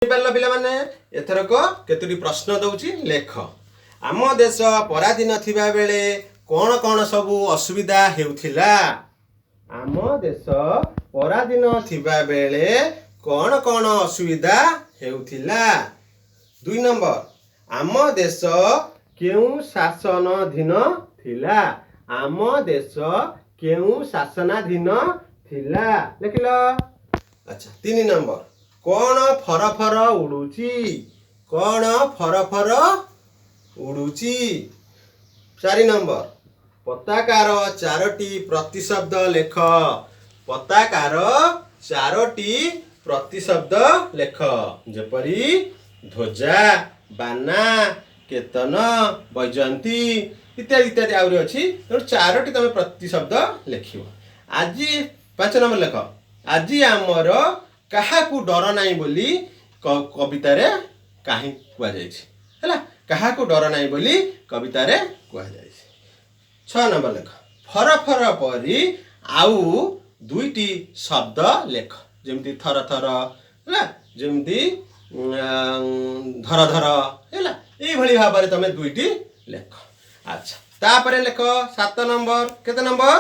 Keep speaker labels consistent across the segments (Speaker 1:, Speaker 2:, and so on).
Speaker 1: ବୁଝିପାରିଲ ପିଲାମାନେ? ଏଥରକ କେତୋଟି ପ୍ରଶ୍ନ ଦଉଛି, ଲେଖ। ଆମ ଦେଶ ପରାଧୀନ ଥିବା ବେଳେ କ'ଣ କ'ଣ ସବୁ ଅସୁବିଧା ହେଉଥିଲା? ଆମ ଦେଶ ପରାଧୀନ ଥିବା ବେଳେ କ'ଣ କ'ଣ ଅସୁବିଧା ହେଉଥିଲା? 2 ନମ୍ବର, ଆମ ଦେଶ କେଉଁ ଶାସନାଧୀନ ଥିଲା? ଆମ ଦେଶ କେଉଁ ଶାସନାଧୀନ ଥିଲା? ଲେଖିଲ? ଆଚ୍ଛା, 3 ନମ୍ବର, କ'ଣ ଫର ଫର ଉଡୁଛି? କ'ଣ ଫର ଫର ଉଡୁଛି? 4 ନମ୍ବର, ପତାକାର ଚାରୋଟି ପ୍ରତିଶବ୍ଦ ଲେଖ। ପତାକାର ଚାରୋଟି ପ୍ରତିଶବ୍ଦ ଲେଖ, ଯେପରି ଧ୍ୱଜା, ବାନା, କେତନ, ବୈଜୟନ୍ତୀ ଇତ୍ୟାଦି ଇତ୍ୟାଦି ଆହୁରି ଅଛି। ତେଣୁ ଚାରୋଟି ତମେ ପ୍ରତିଶବ୍ଦ ଲେଖିବ ଆଜି। 5 ନମ୍ବର ଲେଖ, ଆଜି ଆମର କାହାକୁ ଡର ନାହିଁ ବୋଲି କବିତାରେ କାହିଁ କୁହାଯାଇଛି? ହେଲା, କାହାକୁ ଡର ନାହିଁ ବୋଲି କବିତାରେ କୁହାଯାଇଛି? 6 ନମ୍ବର ଲେଖ, ଫର ଫର ପରି ଆଉ ଦୁଇଟି ଶବ୍ଦ ଲେଖ, ଯେମିତି ଥର ଥର ହେଲା, ଯେମିତି ଧର ଧର ହେଲା। ଏଇଭଳି ଭାବରେ ତମେ ଦୁଇଟି ଲେଖ। ଆଚ୍ଛା, ତାପରେ ଲେଖ 7 ନମ୍ବର। କେତେ ନମ୍ବର?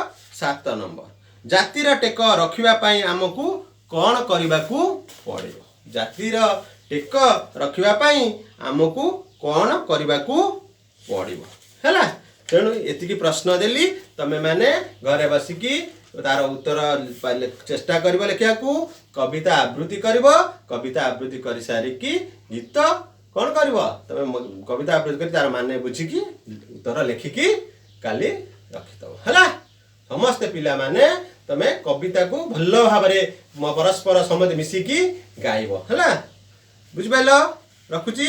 Speaker 1: 7 ନମ୍ବର। ଜାତିର ଟେକ ରଖିବା ପାଇଁ ଆମକୁ କ'ଣ କରିବାକୁ ପଡ଼ିବ? ଜାତିର ଟେକ ରଖିବା ପାଇଁ ଆମକୁ କ'ଣ କରିବାକୁ ପଡ଼ିବ? ହେଲା, ତେଣୁ ଏତିକି ପ୍ରଶ୍ନ ଦେଲି। ତମେ ମାନେ ଘରେ ବସିକି ତାର ଉତ୍ତର ଚେଷ୍ଟା କରିବ ଲେଖିବାକୁ। କବିତା ଆବୃତ୍ତି କରିବ। କବିତା ଆବୃତ୍ତି କରିସାରିକି ଗୀତ କ'ଣ କରିବ? ତମେ କବିତା ଆବୃତ୍ତି କରି ତାର ମାନେ ବୁଝିକି ଉତ୍ତର ଲେଖିକି କାଲି ରଖିଦବ। ହେଲା, ସମସ୍ତେ ପିଲାମାନେ ତମେ କବିତାକୁ ଭଲ ଭାବରେ ପରସ୍ପର ସମସ୍ତେ ମିଶିକି ଗାଇବ। ହେଲା, ବୁଝିପାରିଲ? ରଖୁଛି।